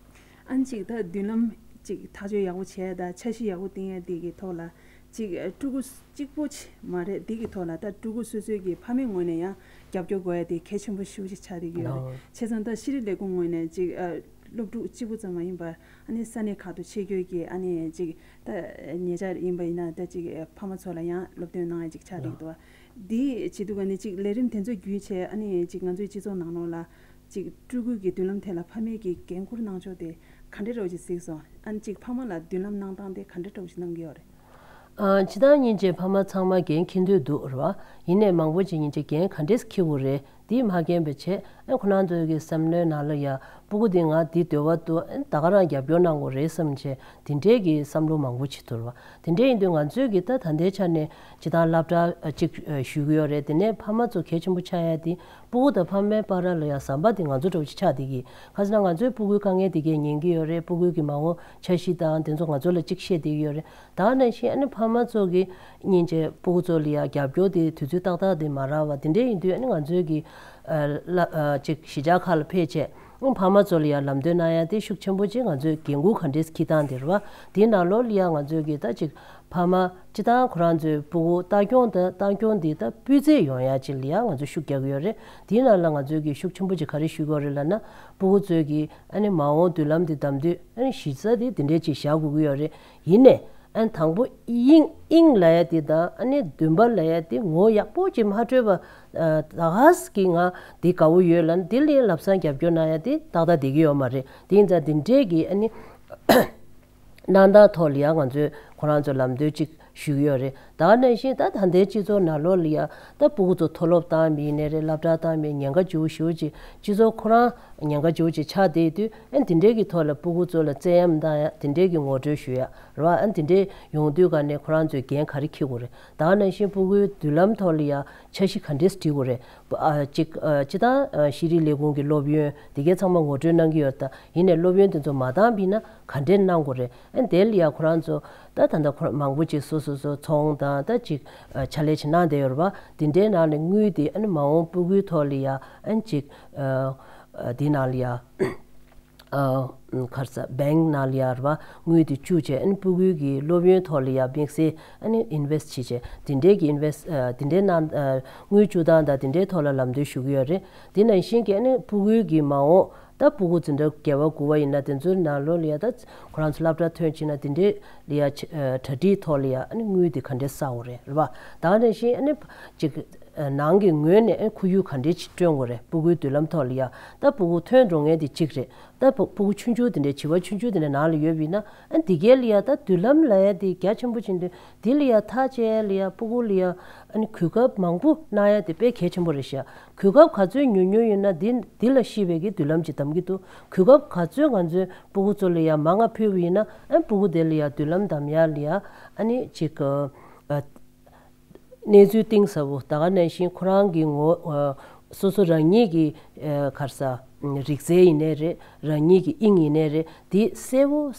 ཨ་ནི་ཅིག་ད་མདུན་ལམ་ཅིག་ཐག་གཅོད་ཡག་པོ་བྱས་དང་འཆར་གཞི་ཡག་པོ་བཏིང་ཡ་དེ་གི་ཐོག་ལ། ཅིག་ཕྲུ་གུ་གཅིག་པོ་ཅིག་མ་རེད། འདི་གི་ཐོག་ལ་ད་ཕྲུ་གུ་སོ་སོའི་གི་ཕ་མའི་ངོས་ནས་ཡང་རྒྱབ་སྐྱོར་དགོས་ཡ་དེ་གལ་ཆེན་པོ་ཞེ་པོ་ཅིག་ཆགས་བསྡད་ཀྱི་ཡོད་རེད། ཨོ། བྱས་ཙང་ད་ཤེས་རིག་ལས་ཁུངས་ངོས་ནས་ཅིག་ཨ་སློབ་ཕྲུག་གཅིག་པོ་ཙམ་མ་ཡིན་པར་ཨ་ནི་ས་གནས་ཁག་ཏུ་ཆེད་བསྐྱོད་ཀྱིས་ཨ་ནི་ཅིག་ད་ཉེ་ཆར་ཡིན་པ་ཡིན་ན་ད་ཅིག་ཕ་མ་ཚོ་ལ་ཡང་སློབ་སྟོན་གནང་ཡ་ཅིག་ཆགས་བསྡད་ཀྱི་འདུག་བ། འདི་བྱེད་དུས་ག་ནས་ཅིག་ལས་རིམ་དེ་ཚོ་བརྒྱུད་བྱས་ཨ་ནི་ཅིག་ང་ཚོའི་སྤྱི་ཚོགས་ནང་ལོགས་ལ་ཅིག་ཕྲུ་གུ་གི་མདུན་ལམ་ཐད་ལ་ཕ་མས་ཀྱི་འགན་འཁུར་གནང་ཕྱོགས་དེ་ག་འདྲ་འདྲ་བོ་ཅིག་གཟིགས་སོང་། ཨ་ནི་ཅིག་ཕ་མ་ལ་མདུན་ལམ་གནང་སྟངས་དེ་ག་འདྲ་འདྲ་བོ་ཅིག་གནང་གི་ཡོད་རེད། ཨ་སྤྱིར་བཏང་སྙིང་རྗེ་ཕ་མ་ཚང་མ་འགན་འཁྱེར་འདོད་འདུག་རེད་བ། ཡིན་ནའི་མང་པོ་ཅིག་སྙིང་རྗེ་འགན་ག་འདྲས་འཁྱེར་དགོས་རེད། འདི་མ་མཁྱེན་པ་བྱས། ཨ་ཁོ་རང་ཚོའི་གི་བསམ་བློའི་ནང་ལ་ཡ་སྤུ་གུ་འདི་ང་འདི་འདོད་པ་འདུག་ཨ་ད་ག་རང་རྒྱབ་སྐྱོར་གནང་དགོས་རེད་བསམ་བྱས་དེ་འདྲའི་གི་བསམ་བློ་མང་པོ་ཅིག་འདུག་རེད་བ། དེ་འདྲ་ཡིན་དུས་ང་ཚོས་གི་ད་ད་ལྟའི་ཆ་ནས་སྤྱིར་བཏང་སློབ་གྲྭ་ཨ་གཅིག་ཨ་ཞུགས་ཀྱི་ཡོད་རེད། དེ་ནས་ཕ་མ་ཚོ་གལ་ཆེན་པོ་ཆགས་ཡ་དེ་སྤུ་གུ་དང་ཕ་མའི་བར་ལ་ཡ་ཟམ་པ་དེ་ང་ཚོ་འདྲ་བོ་ཅིག་ཆགས་བསྡད་ཀྱི། ག་ཟེར་ན་ང་ཚོའི་སྤུ་གུའི་དཀའ་ངལ་དེ་གས་ཉན་གྱི་ཡོད་རེད། སྤུ་གུའི་གི་མ་འོངས་འཆར་གཞི་དང་དེ་ཚོ་ང་ཚོ་ལ་གཅིག་བཤད་བསྡད་ཀྱི་ཡོད་རེད། ད་ག་ནང་བཞིན་ཨ་ནི་ཕ་མ་ཚོ་གི་སྙིང་རྗེ་སྤུ་གུ་ཚོ་ལ་ཡ་རྒྱབ་སྐྱོར་དེ་དུས་ཚོད་ཏག་ཏག་དེ་མ་རག་པ་དེ་འདྲ་ཡིན་དུས་ཨ་ནི་ང་ཚོའི་གི་ཨ་ལ་ཨ་ཅིག་གཞིས་ཆགས་ཁག་ལ་ཕེབས་བྱས་ཨ་ཕ་མ་ཚོ་ལ་ཡ་ལམ་སྟོན་གནང་ཡ་དེ་ཤུགས་ཆེན་པོ་ཅིག་ང་ཚོའི་འགན་འཁུར་ག་འདྲས་འཁྱེར་སྟངས་དེ་རེད་བ། དེའི་ནང་ལོགས་ལ་ཡ་ང་ཚོའི་གི་ད་ཅིག་ཕ་མ་སྤྱིར་བཏང་ཁོ་རང་ཚོའི་སྤུ་གུ་ལྟ་སྐྱོང་དང་ལྟ་སྐྱོང་འདི་ད་སྤུས་ཚད་ཡོང་ཡ་ཅིག་ལ་ཡ་ང་ཚོས་ཤུགས་རྒྱག་གི་ཡོད་རེད། དེའི་ནང་ལ་ང་ཚོས་གི་ཤུགས་ཆེན་པོ་ཅིག་ག་རེ་ཞུ་དགོས་རེད་ལབ་ན། སྤུ་གུ་ཚོའི་གི་ཨ་ནི་མ་འོངས་མདུན་ལམ་འདི་བདམས་དུས་ཨ་ནི་གཞི་རྩ་དེ་འདི་འདྲས་ཅིག་བཞག་དགོས་ཀྱི་ཡོད་རེད། ཡིན་ནའི་ཨ་ནི་དང་པོ་དབྱིངས་དབྱིངས་ལབ་ཡ་དེ་དང་ཨ་ནི་འདུན་པ་ལབ་ཡ་དེ་ངོ་ཡག་པོ་ཅིག་མ་འཕྲོད་པ། ད་ག་སེ་གི་ང་འདི་དགའ་བོ་ཡོད་ལབ་ན་འདི་ལ་ལམ་སང་རྒྱབ་སྐྱོར་གནང་ཡ་དེ་ཏག་ཏག་བསྡད་ཀྱི་ཡོད་མ་རེད། དེ་ཡིན་ཙང་འདི་འདྲས་གི་ཨ་ནི་གནང་སྟངས་ཐོག་ལ་ཡང་ང་ཚོས་ཁོ་རང་ཚོ་ལམ་སྟོན་ཅིག་ཞུ་གི་ཡོད་རེད། ད་ག་ནང་བཞིན་ད་ད་ལྟའི་སྤྱི་ཚོགས་ནང་ལོགས་ལ་ཡ་ད་སྤུ་གུ་ཚོ་མཐོ་སློབ་བཏང་བ་ཡིན་ནའི་རེད། སློབ་གྲྭ་བཏང་བའི་ཉེན་ཁ་ལྗིད་པོ་ཞེ་པོ་ཅིག་སྤྱི་ཚོགས་ཁོ་རང་ཉེན་ཁ་ལྗིད་པོ་ཅིག་ཆགས་བསྡད་དུས་ཨ་ནི་དེ་འདྲའི་གི་ཐོག་ལ་སྤུ་གུ་ཚོ་ལ་བཙན་གཡེམ་བཏང་ཡ་དེ་འདྲའི་གི་ངོ་སྤྲོད་ཞུ་ཡ་རེད་བ། ཨ་ནི་དེ་འདྲའི་ཡོང་དུས་ག་ནས་ཁོ་རང་ཚོས་འགན་ག་རེ་འཁྱེར་དགོས་རེད། ད་ག་ནང་བཞིན་སྤུ་གུའི་མདུན་ལམ་ཐོག་ལ་ཡ་འཆར་གཞི་ག་འདྲས་སྒྲིག་དགོས་རེད། ཨ་གཅིག་ཨ་སྤྱིར་བཏང་ཨ་ཤེས་རིག་ལས་ཁུངས་ཀྱི་སློབ་ཡོན་དེ་གའི་ཚང་མ་ངོ་སྤྲོད་གནང་གི་ཡོད། ད་ཡིན་ནའི་སློབ་ཡོན་དེ་ཚོ་མ་བཏང་བ་ཡིན་ན་ག་འདྲས་གནང་དགོས་རེད། ཨ་དེ་ལ་ཡ་ཁོ་རང་ཚོ་ད་ད་ལྟ་ཁོ་རང་མང་པོ་ཅིག་སོ་སོ་སོ་ཚོང་དང་ད་ཅིག་ཨ་ཕྱག་ལས་ཅིག་གནང་བསྡད་ཡོད་རེད་བ། དེ་འདྲའི་ནང་ནས་དངུལ་དེ་ཨ་ནི་མ་འོངས་སྤུ་གུའི་ཐོག་ལ་ཡ་ཨ་ནི་ཅིག་ཨ་ཨ་དེ་ནང་ལ་ཡ། ཨ་ག་རེ་ཟ་བེང་ནང་ལ་ཡ་རེད་བ། དངུལ་དེ་བཅུག་བྱས་ཨ་ནི་སྤུ་གུའི་གི་སློབ་ཡོན་ཐོག་ལ་ཡ་དམིགས་བསལ་ཨ་ནི་ཨིན་ཝེ་སི་ཊི་བྱས་བྱས་དེ་འདྲའི་གི་ཨིན་ཝེ་སི་ཊི་ཨ་དེ་འདྲའི་ནང་ཨ་དངུལ་བཅུག་སྟངས་དང་དེ་འདྲའི་ཐོག་ལ་ལམ་སྟོན་ཞུ་གི་ཡོད་རེད། དེ་ནང་བཞིན་གྱི་ཨ་ནི་སྤུ་གུའི་གི་མ་འོངས་ད་སྤུ་གུ་འཛིན་གྲྭ་བརྒྱད་པ་དགུ་པ་ཡིན་ན་དེ་ཚོའི་ནང་ལོགས་ལ་ཡ་ད་ཁོ་རང་ཚོ་སློབ་གྲྭ་ཐོན་ཕྱིན་ན་དེ་འདྲའི་ལ་ཡ་ཆ་ཨ་གྲ་སྒྲིག་ཐོག་ལ་ཡ་ཨ་ནི་དངུལ་དེ་ག་འདྲས་བསགས་དགོས་རེད་རེད་བ། ད་ག་ནང་བཞིན་ཨ་ནི་ཅིག་ནང་གི་ངོས་ནས་ཨ་ནི་ཁོར་ཡུག་ག་འདྲས་ཅིག་བསྐྲུན་དགོས་རེད། སྤུ་གུའི་མདུན་ལམ་ཐོག་ལ་ཡ་ད་སྤུ་གུ་ཐོན་འགྲོ་མཁན་དེ་གཅིག་རེད། ད་སྤུ་སྤུ་གུ་ཆུང་ཆུང་དེ་འདྲ་བྱིས་པ་ཆུང་ཆུང་དེ་འདྲ་ནང་ལ་ཡོད་པ་ཡིན་ན་ཨ་འདི་གའི་ལ་ཡ་ད་མདུན་ལམ་ལབ་ཡ་དེ་རྒྱ་ཆེན་པོ་ཕྱིན་དུས་འདི་ལ་ཡ་ཐག་བཅད་ཡ་ལ་ཡ་སྤུ་གུ་ལ་ཡ་ཨ་ནི་གོ་སྐབས་མང་པོ་གནང་ཡ་དེ་དཔེ་གལ་ཆེན་པོ་རེད་ཤག་གོ་སྐབས་ག་ཚོད་ཉུང་ཉུང་ཡོད་ན་འདི་འདི་ལ་ཤེས་པའི་གི་མདུན་ལམ་ཅིག་འདམ་གྱི་འདུག་གོ་སྐབས་ག་ཚོད་ང་ཚོའི་སྤུ་གུ་ཚོ་ལ་ཡ་མང་ང་ཕུལ་བ་ཡིན་ན་ཨ་སྤུ་གུ་དེ་ལ་ཡ་མདུན་ལམ་འདམ་ཡ་ལ་ཡ་ཨ་ནི་ཅིག་ཨ། གནས་ཚུལ་གཏིང་ཟབ་པོ་ད་ག་ནང་བཞིན་ཁོ་རང་གི་ངོ་ཨ་སོ་སོ་རང་ཉིད་ཀྱི་ཨ་ག་རེ་ཟ་རིག་རྩལ་ཡིན་ནའི་རེད། རང་ཉིད་ཀྱི་དབྱིངས་ཡིན་ནའི་རེད། དེ་གསལ་པོ་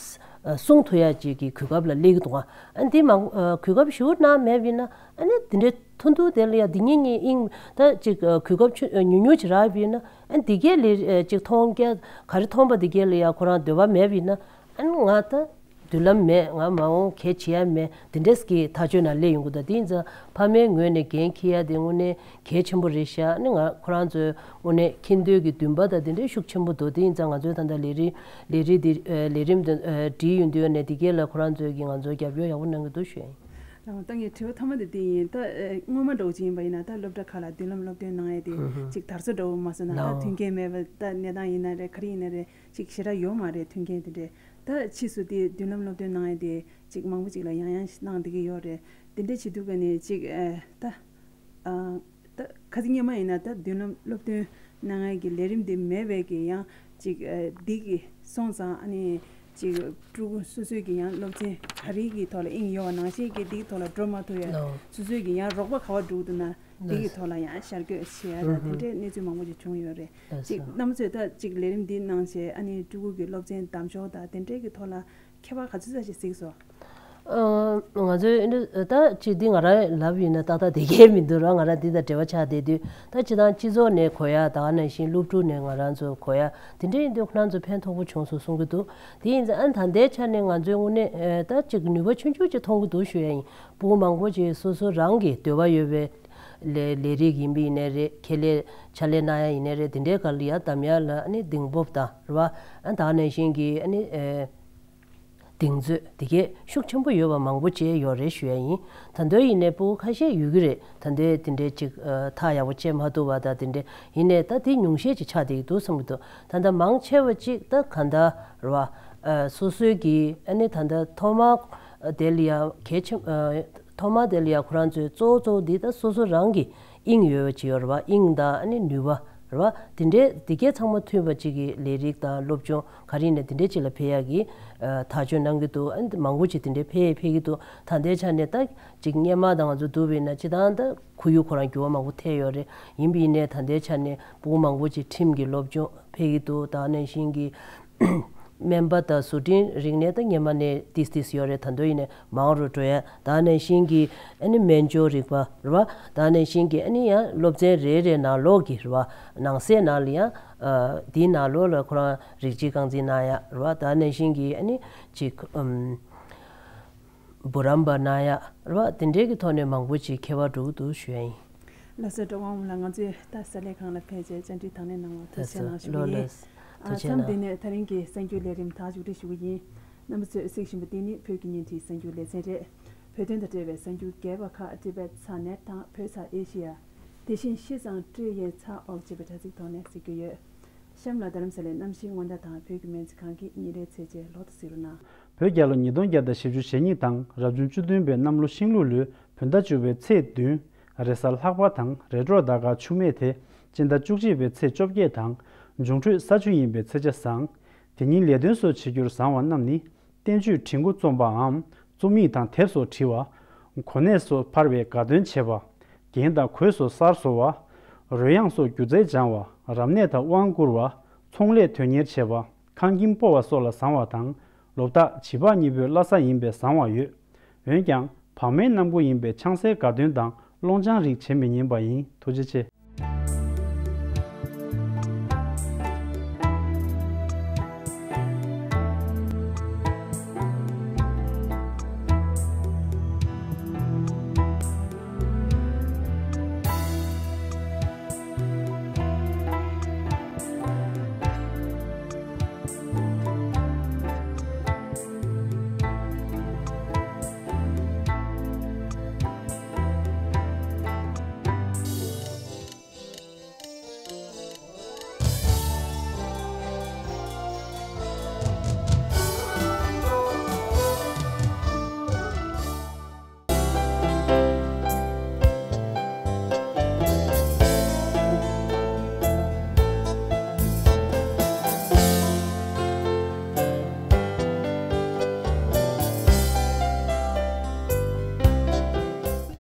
སྲུང་ཐུབ་ཡ་ཅིག་གི་གོ་སྐབས་ལ་སླེབས་ཀྱི་འདུག་ཨ་འདི་མང་གོ་སྐབས་ཞུ་གནང་མེད་པ་ཡིན་ན་ཨ་ནི་འདི་འདྲའི་ཐུང་ཐུང་དེ་ལ་ཡ་འདི་ཉིད་ཉིད་ཨིན་ད་ཅིག་གོ་སྐབས་ཆུ་ཉུང་ཉུང་ཅིག་རག་པ་ཡིན་ན་ཨ་འདི་གས་ལས་ཅིག་མཐོང་རྒྱ་ག་རེ་མཐོང་པ་འདི་གས་ལ་ཡ་ཁོ་རང་འདོད་པ་མེད་པ་ཡིན་ན་ཨ་ནི་ང་ད། མདུན་ལམ་མེད། ང་མ་འོངས་གལ་ཆེ་ཡ་མེད། དེ་འདྲས་ཀྱི་ཐག་གཅོད་ནང་སླེབས་ཡོང་གི་འདུག་དེ་ཡིན་ཙང་ཕ་མའི་ངོས་ནས་འགན་འཁྱེར་ཡ་དེ་དངོས་གནས་གལ་ཆེན་པོ་རེད་ཤག་ཨ་ནི་ང་ཁོ་རང་ཚོའི་དངོས་གནས་ཁྱིམ་སྡོད་ཀྱི་འདུན་པ་དང་དེ་འདྲས་ཤུགས་ཆེན་པོ་འདུག་དེ་ཡིན་ཙང་ང་ཚོའི་ད་ལྟ་ལས་རིམ་ལས་རིམ་འདི་ལས་རིམ་འདི་བྲིས་ཡོང་དུས་ནས་དེ་གས་ལ་ཁོ་རང་ཚོས་ཀྱི་ང་ཚོར་རྒྱབ་སྐྱོར་ཡག་པོ་གནང་གི་འདུག་ཞུ་ཡ་ཡིན། ད་ངའི་དྲི་བ་མཐའ་མ་དེ་འདི་ཡིན། ད་སྔོན་མ་འདྲ་བོ་ཅིག་ཡིན་པ་ཡིན་ན་ད་སློབ་གྲྭ་ཁག་ལ་མདུན་ལམ་སློབ་སྟོན་གནང་ཡ་དེ་ཅིག་དར་སྲོལ་འདྲ་བོ་མ་བཟོས་ན་ད་མཐུན་རྐྱེན་མེད་པ་ད་གནས་སྟངས་ཡིན་ན་རེད་ག་རེ་ཡིན་ན་རེད། ཅིག་ཞེ་དྲག་ཡོད་མ་རེད་མཐུན་རྐྱེན་དེ་འདྲས། ད་ཕྱིས་སུ་དེ་མདུན་ལམ་སློབ་སྟོན་གནང་ཡ་དེ་ཅིག་མང་པོ་ཅིག་ལ་ཡང་ཡང་གནང་བསྡད་ཀྱི་ཡོད་རེད། དེ་འདྲས་བྱེད་དུས་ཀ་ནས་ཅིག་ཨ་ད་ཨ་ད་ཁ་སང་སྔོན་མ་ཡིན་ན་ད་མདུན་ལམ་སློབ་སྟོན་གནང་ཡ་གི་ལས་རིམ་དེ་མེད་པའི་གི་ཡང་ཅིག་ཨ་འདི་གི་སོང་ཙང་ཨ་ནི་ཅིག་ཕྲུ་གུ་སོ་སོའི་གི་ཡང་སློབ་ཚན་ག་རེ་གི་ཐོག་ལ་དབྱིངས་ཡོད་པ་ནང་བཞིན་གི་འདི་གི་ཐོག་ལ་འགྲོ་མ་ཐུབ་ཡ་ལོ། སོ་སོའི་གི་ཡང་རོགས་པ་ག་པར་འགྲོ་གི་འདུག་ན། འདི་གི་ཐོག་ལ་ཡང་ཤར་བསྐྱོད་བྱེད་ཡ་དང་དེ་འདྲའི་གནས་ཚུལ་མང་པོ་ཞིག་བྱུང་ཡོད་རེད། ཅིག་རྣམ་པ་ཚོས་ད་ཅིག་ལས་རིམ་འདི་གནང་བྱས་ཨ་ནི་ཕྲུ་གུ་གི་སློབ་ཚན་གདམ་ཕྱོགས་དང་དེ་འདྲའི་གི་ཐོག་ལ་ཁྱད་པར་ག་ཚོད་ཙམ་ཞིག་གཟིགས་སོང་། ང་ཚོས་ད་ཅིག་འདི་ང་རང་ལབ་ཡིན་ན་ཏག་ཏག་དེ་གས་མི་འདུག་ར། ང་རང་འདི་དང་འབྲེལ་བ་ཆགས་བསྡད་དུས་ད་སྤྱི་བཏང་སྤྱི་ཚོགས་ནས་གོ་ཡ་ད་ག་ནང་བཞིན་སློབ་ཕྲུག་ནས་ང་རང་ཚོ་གོ་ཡ་དེ་འདྲ་ཡིན་དུས་ཁོ་རང་ཚོ་ཕན་ཐོགས་པོ་བྱུང་སོང་གསུང་གི་འདུག་དེ་ཡིན་ཙང་ཨ་ནི་ད་ལྟའི་ཆ་ནས་ང་ཚོའི་དངོས་གནས་ད་ཅིག་ནུས་པ་ཆུང་ཆུང་ཅིག་མཐོང་གི་འདུག་ཞུ་ཡ་ཡིན། ཕྲུ་གུ་མང་པོ་ཅིག་སོ་སོ་རང་གི་འདོད་པ་ཡོད་པའི་ལས་ལས་རིགས་ཡིན་པ་ཡིན་ནའི་རེད། ཁྱད་ལས་ཕྱག་ལས་གནང་ཡ་ཡིན་ནའི་རེད། དེ་འདྲའི་སྒང་ལ་ཡ་གདམ་ཡ་ལ་ཨ་ནི་གདེང་སྤོབས་དང་རེད་བ། ཨ་ད་ག་ནང་བཞིན་གྱི་ཨ་ནི་ཨེ་གདེང་ཚོད་དེ་གས་ཤུགས་ཆེན་པོ་ཡོད་པ་མང་པོ་བྱས་ཡོད་རེད་ཞུ་ཡ་ཡིན། ད་དུང་ཡིན་ནའི་ཕྲུ་གུ་ཁ་ཤས་ཡོད་ཀྱི་རེད། ད་དུང་དེ་འདྲའི་ཅིག་ཨ་ཐག་ཡག་པོ་བཅད་མ་ཐུབ་པ་དང་དེ་འདྲའི་ཡིན་ནའི་ད་དེ་ཉུང་ཤས་ཅིག་ཆགས་བསྡད་ཀྱི་འདུག་བསམ་གྱི་འདུག་ད་ལྟ་མང་ཆེ་བ་ཅིག་ད་གང་ལྟར་རེད་བ། ཨ་སོ་སོའི་གི་ཨ་ནི་ད་ལྟ་ཐོག་མར་དེ་ལ་ཡ་གལ་ཆེན་ཨ་ཐོག་མར་དེ་ལ་ཡ་ཁོ་རང་ཚོའི་གཙོ་བོ་གཙོ་བོ་འདི་ད་སོ་སོ་རང་གི་དབྱིངས་ཡོད་པ་ཅིག་ཡོད་རེད་བ། དབྱིངས་དང་ཨ་ནི་ནུས་པ་རེད་བ། དེ་འདྲའི་དེ་གས་ཚང་མ་མཐུན་པ་ཅིག་གི་ལས་རིགས་དང་སློབ་སྦྱོང་ག་རེ་ཡིན་ན་དེ་འདྲའི་ཅིག་ལ་ཕེབས་ཡག་གི་ཨ་ཐག་གཅོད་གནང་གི་འདུག་ཨ་ནི་མང་པོ་ཅིག་དེ་འདྲའི་ཕེབས་ཕེབས་ཀྱི་འདུག་ད་ལྟའི་ཆ་ནས་ད་ཅིག་སྔོན་མ་དང་ང་ཚོ་བསྡུར་བ་ཡིན་ན་སྤྱི་བཏང་ད་ཁོར་ཡུག་ཁོ་རང་འགྱུར་བ་མང་པོ་ཐེབས་ཡོད་རེད། ཡིན་པ་ཡིན་ནའི་ད་ལྟའི་ཆ་ནས་ཕྲུ་གུ་མང་པོ་ཅིག་ཁྲིམས་ཀྱི་སློབ་སྦྱོང་ཕེབས་ཀྱི་འདུག་ད་ག་ནང་བཞིན་གྱི་སྨན་པ་དང་བཟོ་སྐྲུན་རིག་གནས་ད་སྔོན་མ་ནས་ཏིས་ཏིས་ཡོད་རེད། ད་དུང་ཡིན་ནའི་མང་རུ་འགྲོ་ཡ། ད་ག་ནང་བཞིན་གྱི་ཨ་ནི་སྨན་སྦྱོར་རིག་པ་རེད་བ། ད་ག་ནང་བཞིན་གྱི་ཨ་ནི་ཡང་སློབ་ཚན་རེ་རེ་ནང་ལོགས་ཀྱི་རེད་བ། ནང་གསེས་ནང་ལ་ཡང་ཨ་དེའི་ནང་ལོགས་ལ་ཁོ་རང་རིགས་གཅིག་རྐང་འཛིན་གནང་ཡ་རེད་བ། ད་ག་ནང་བཞིན་གྱི་ཨ་ནི་ཅིག་ཨམ། འབུམ་རམས་པ་གནང་ཡ་རེད་བ། དེ་འདྲའི་གི་ཐོག་ནས་མང་པོ་ཅིག་ཁྱད་པར་འགྲོ་གི་འདུག་ཞུ་ཡ་ཡིན། ལགས་སོ། སྒྲོལ་དབང་ལགས། ང་ཚོས་ད་གསར་ལས་ཁང་ལ་ཕེབས་བྱས་བཅར་འདྲི་དང་ལེན་གནང་བར་ཐུགས་རྗེ་གནང་ཞུ་གི་ཡིན། ལགས་སོ། ཨ་ཐུགས་རྗེ་མཚམས་འདི་ནས་ད་རིང་གི་གསར་འགྱུར་ལས་རིམ་ད་མཇུག་སྒྲིལ་ཞུ་གི་ཡིན། རྣམ་པ་ཚོས་གཟིགས་བཞིན་པ་འདི་ནི་བོད་ཀྱི་བརྙན་འཕྲིན་གསར་འགྱུར་ལེ་ཚན་རེད། བོད་དོན་དང་འབྲེལ་བའི་གསར་འགྱུར་རྒྱས་པ་ཁག་ཊི་བེཊ་ཚག་ནེཊ་དང་བོད་ཚག་ཨེ་ཤི་ཡ། དེ་བཞིན་ཤིས་ཙང་ཀྲི་ཡེ་ཚག་ཨོག་ཅེས་པའི་དྲ་ཚིགས་ཐོག་ནས་གཟིགས་རྒྱུ་ཡོད། གཤམ་ལ་རྡ་རམ་ས་ལའི་གནམ་གཤིས་སྔོན་བརྡ་དང་བོད་ཀྱི་སྨན་རྩིས་ཁང་གི་ཉིན་རེའི་ཚེས་བཅད་ལོག་ཏུ་གཟིགས་རོགས་གནང་། བོད་རྒྱལ་ལོ་ཉིས་སྟོང་བརྒྱ་དང་བཞི་བཅུ་ཞེ་གཉིས་དང་རབ་བྱུང་བཅུ་བདུན་པའི་གནམ་ལོ་ཤིང་ལུག་ལོའི་བོད་ཟླ་བཅུ་པའི་ཚེས་བདུན། རེས་གཟའ་ལྷག་པ་དང་རེས་གྲོགས་ཟླ་སྐར་ཆུ་མེག་དེ་སྤྱི་ཟླ་བཅུ་གཅིག་པའི་ཚེས་བཅོ་བརྒྱད་དང་། འབྱུང་འཕྲོད་ས་བཅུ་ཡིན་པའི་ཚེས་ཆ་བཟང་། དེ་ཉིན་ལས་དོན་སོགས་བྱེད་རྒྱུར་བཟང་བ་རྣམས་ནི། བསྟན་བཅོས་བྲིས་འགོ་རྩོམ་པའམ་རྩོམ་ཡིག་དང་དེབ་སོགས་བྲིས་པ། གོ་གནས་སོགས་འཕར་བའི་དགའ་སྟོན་བྱེད་པ། རྒྱན་དང་གོས་སོགས་གསར་བཟོ་བ། རོལ་དབྱངས་སོགས་སྒྱུ་རྩལ་སྦྱང་བ། རབ་གནས་དང་དབང་བསྐུར་བ། ཚོང་ལས་དོན་གཉེར་བྱེད་པ། ཁང་ཁྱིམ་སྤོ་བ་སོགས་ལ་བཟང་བ་དང་། ལོ་རྟགས་བྱིས་པ་གཉིས་པོའི་བླ་གཟའ་ཡིན་པས་བཟང་བ་ཡོད། འོན་ཀྱང་བག་མའི་གནམ་སྒོ་ཡིན་པས་ཆང་སའི་དགའ་སྟོན་དང་སློང་ཆང་རིགས་བྱེད་མི་ཉན་པ་ཡིན། ཐུགས་རྗེ་ཆེ།